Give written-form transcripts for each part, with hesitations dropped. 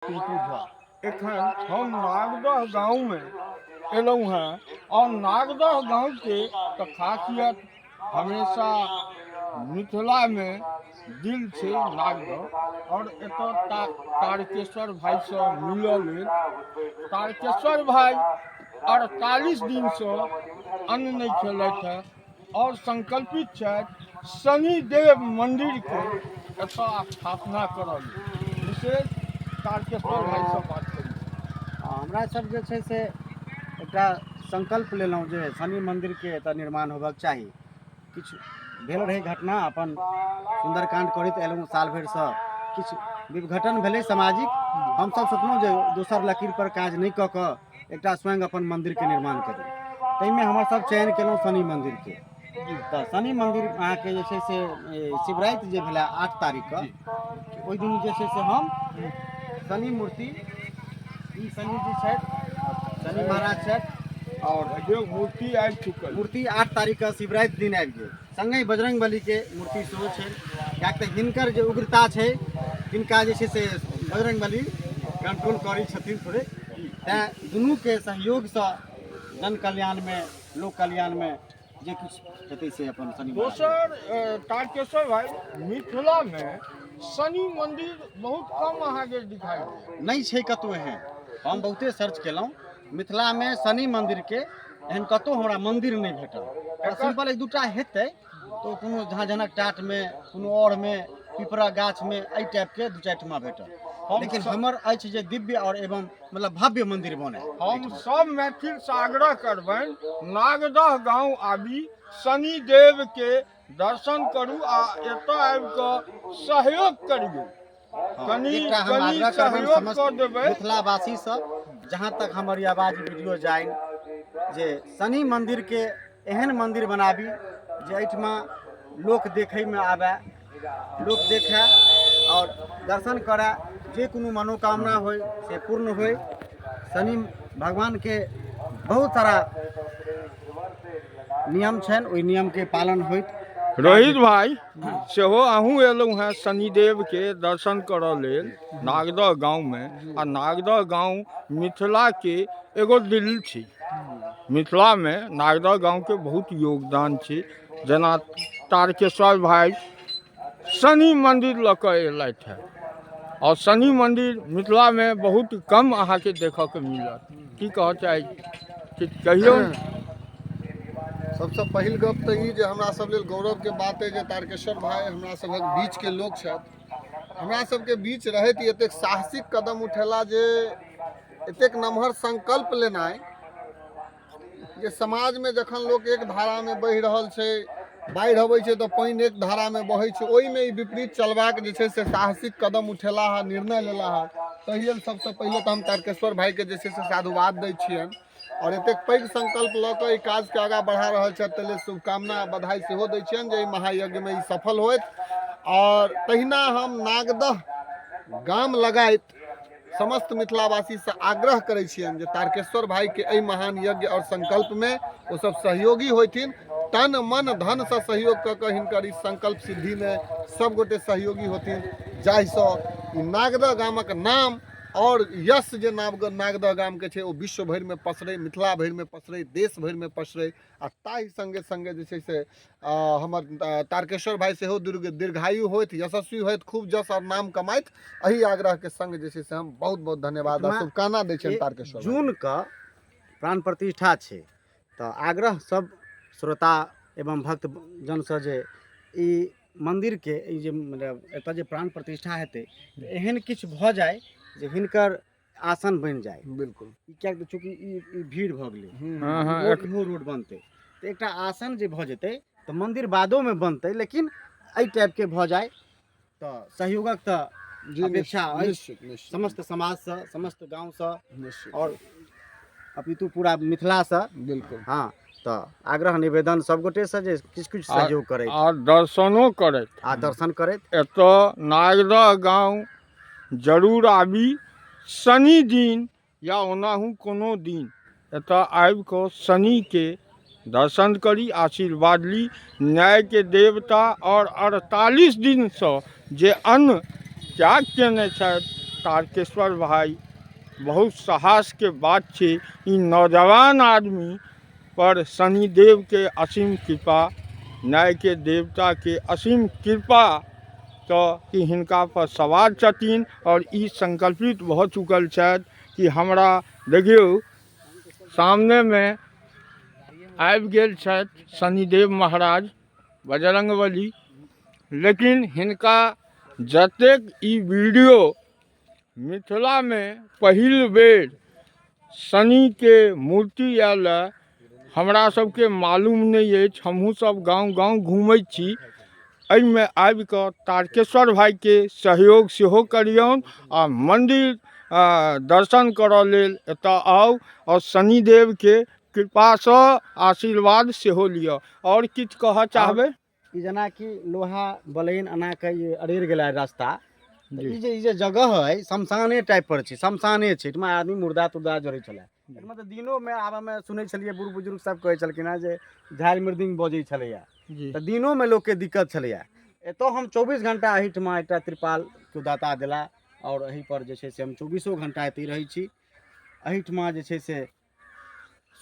पिंटू झा। एखन हम नागदह गाँवमे एलहुँ हेँ आओर नागदह गाँवके तऽ खासियत हमेशा मिथिलामे दिल छै नागदह। आओर एतऽ तारकेश्वर भाइसँ मिलऽ लेल, तारकेश्वर भाइ 48 दिनसँ अन्न नहि खेलथि हेँ आओर संकल्पित छथि शनिदेव मन्दिरके एतऽ स्थापना करऽ लेल। विशेष तारकेश्वर भाइसँ बात करी। हमरा सब जे छै से एकटा संकल्प लेलहुँ जे शनि मन्दिरके एतऽ निर्माण होबाक चाही। किछु भेल रहै घटना, अपन सुन्दरकाण्ड करैत एलहुँ साल भरिसँ, किछु विघटन भेलै सामाजिक। हमसब सोचलहुँ जे दोसर लकीर पर काज नहि कऽ कऽ एकटा स्वयं अपन मन्दिरके निर्माण करी। ताहिमे हमर सब चयन केलहुँ शनि मन्दिरके। तऽ शनि मन्दिर अहाँके जे छै से शिवराति जे भेलै 8 तारीखके, ओहि दिन जे छै से हम शनि मूर्ति, ई शनि जी छथि, शनि महाराज छथि, और जो मूर्ति आबि चुकल, मूर्ति 8 तारीखके शिवराति दिन आबि गेल। संगहि बजरंग बलीके मूर्ति सेहो छै, किएक तऽ हिनकर जे उग्रता छै तिनका जे छै से बजरंग बली कंट्रोल करै छथिन थोड़े। तैँ दुनूके सहयोगसँ जन कल्याणमे, लोक कल्याणमे जे किछु हेतै से अपन शनि। दोसर तारकेश्वर भाई, मिथिलामे शनि मंदिर बहुत कम अहाँके दिखाई नहि छै कतहु एहन। हम बहुते सर्च केलहुँ, मिथिलामे शनि मन्दिरके एहन कतहु हमरा मन्दिर नहि भेटल। सिंपल एक दूटा हेतै तऽ कोनो झाँझनक टाटमे, कोनो औरमे, पिपरा गाछमे, एहि टाइपके दू चारि ठमा भेटल। लेकिन हमर अछि जे दिव्य और एवं मतलब भव्य मंदिर बने। हम सब मैथिल से आग्रह करबनि, नागदह गांव आबी, शनिदेव के दर्शन करू आ एतऽ आबि कऽ सहयोग करियौ। कनि कनि सहयोग कऽ देबै मिथिलावासी सब, जहाँ तक हमर ई आवाज वीडियो जाय, जे शनि मंदिर के एहन मंदिर बनाबी जे एहिठमा लोक देखैमे आबए, लोक देखए और दर्शन करए, जे कोनो मनोकामना होय से पूर्ण होय। शनि भगवानके बहुत सारा नियम छनि, ओहि नियमके पालन होइत। रोहित भाई सेहो अहूँ एलहुँ हेँ शनिदेवके दर्शन करऽ लेल नागदह गाँवमे, आ नागदह गाँव मिथिलाके एगो दिल छी। मिथिलामे नागदह गाँवके बहुत योगदान छै। जेना तारकेश्वर भाई शनि मन्दिर लऽ कऽ एलथि हेँ, आओर शनि मन्दिर मिथिलामे बहुत कम अहाँके देखऽके मिलत। की कहऽ चाहै छी, कहियौ। सबसँ पहिल गप तऽ ई जे हमरा सब लेल गौरवके बात अइ जे तारकेश्वर भाई हमरा सभक बीचके लोक छथि। हमरा सबके बीच रहैत एतेक साहसिक कदम उठेला जे एतेक नमहर संकल्प लेनाइ, जे समाजमे जखन लोक एक धारामे बहि रहल छै, बाढ़ि अबै छै तऽ पानि एक धारामे बहै छै, ओहिमे ई विपरीत चलबाक जे छै से साहसिक कदम उठेला हँ, निर्णय लेला हँ, ताहि लेल सबसँ पहिले तऽ हम तारकेश्वर भाइके जे छै से साधुवाद दै छियनि। आओर एतेक पैघ संकल्प लऽ कऽ एहि काजके आगाँ बढ़ा रहल छथि, ताहि लेल शुभकामना आ बधाई सेहो दै छियनि जे एहि महायज्ञमे ई सफल होथि। आओर तहिना हम नागदह गाम लगाइत समस्त मिथिलावासीसँ आग्रह करै छियनि जे तारकेश्वर भाइके एहि महान यज्ञ आओर संकल्पमे ओ सब सहयोगी होथिन, तन मन धनसँ सहयोग कऽ कऽ हिनकर ई संकल्प सिद्धिमे सब गोटे सहयोगी होथिन, जाहिसँ ई नागदह गामक नाम आओर यश जे नागदह गामके छै ओ विश्व भरिमे पसरै, मिथिला भरिमे पसरै, देश भरिमे पसरै। आ ताहि सङ्गे सङ्गे जे छै से हमर तारकेश्वर भाइ सेहो दीर्घायु होथि, यशस्वी होथि, खूब जस आओर नाम कमाथि। एहि आग्रहके सङ्ग जे छै से हम बहुत बहुत धन्यवाद आ शुभकामना दै छियनि तारकेश्वर। जूनके प्राण प्रतिष्ठा छै, तऽ आग्रह सब श्रोता एवं भक्त जनसँ जे ई मन्दिरके ई जे मतलब एतऽ जे प्राण प्रतिष्ठा हेतै, एहन किछु भऽ जाय जे हिनकर आसन बनि जाय। बिल्कुल। किएक तऽ चूँकि ई भीड़ भऽ गेलै, इहो रोड बनतै तऽ एकटा आसन जे भऽ जेतै तऽ मन्दिर बादोमे बनतै, लेकिन एहि टाइपके भऽ जाय तऽ सहयोगक तऽ अपेक्षा अछि समस्त समाजसँ, समस्त गाँवसँ आओर अपितु पूरा मिथिलासँ। बिल्कुल। हँ, तऽ आग्रह निवेदन सब गोटेसँ जे किछु किछु सहयोग करैत आ दर्शनो करैत आ दर्शन करैत। एतऽ नागदह गाँव जरूर आबी शनि दिन या ओनाहु कोनो दिन, एतऽ आबि कऽ शनिके दर्शन करी, आशीर्वाद ली। न्यायके देवता और 48 दिनसँ जे अन्न त्याग केने छथि तारकेश्वर भाइ बहुत साहसके बात छै। ई नौजवान आदमी पर शनिदेवके असीम कृपा, न्यायके देवताके असीम कृपा तऽ कि हिनका पर सवार छथिन आओर ई संकल्पित भऽ चुकल छथि कि हमरा देखियौ सामनेमे आबि गेल छथि शनिदेव महाराज बजरंगबली। लेकिन हिनका जतेक ई वीडियो मिथिलामे पहिल बेर शनिके मूर्ति आयल हँ, हमरा सबके मालूम नहि अछि। हमहूँ सब गाँव गाँव घूमै छी। एहिमे आबि कऽ तारकेश्वर भाइके सहयोग सेहो करियौन आ मन्दिर दर्शन करऽ लेल एतऽ आउ आओर शनिदेवके कृपासँ आशीर्वाद सेहो लिअ। आओर किछु कहऽ चाहबै? ई जेनाकि लोहा बलैन एना के ई अड़ेर गेलै रास्ता, तऽ ई जे जगह है शमशाने टाइप पर छै, शमशाने छै। एहिठमा आदमी मुर्दा तुर्दा जरै छलै। एहिठमा तऽ दिनोमे आबऽमे सुनै छलियै, बूढ़ बुजुर्ग सब कहै छलखिन हेँ जे झालि मृदिंग बजै छलैया, तऽ दिनोमे लोकके दिक्कत छलैया। एतऽ हम 24 घंटा एहिठमा एकटा त्रिपाल केओ दाता देला आओर एहि पर जे छै से हम 24 घंटा एतहि रहै छी। एहिठमा जे छै से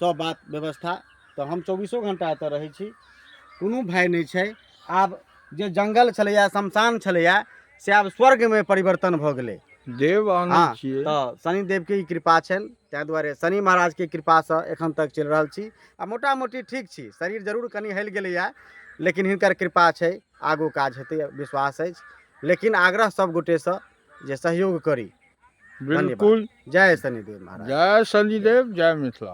सब बात व्यवस्था, तऽ हम 24 घंटा एतऽ रहै छी, कोनो भय नहि छै। आब जे जंगल छलैया, शमशान छलैया, से आब स्वर्गमे परिवर्तन भऽ गेलै। देव आनै छियै तऽ शनिदेवके ई कृपा छनि, ताहि दुआरे शनि महाराजके कृपासँ एखन तक चलि रहल छी आ मोटा मोटी ठीक छी। शरीर जरूर कनि हलि गेलैया, लेकिन हिनकर कृपा छै, आगू काज हेतै विश्वास अछि। लेकिन आग्रह सब गोटेसँ जे सहयोग करी। बिल्कुल। जय शनिदेव महाराज। जय शनिदेव, जय मिथिला।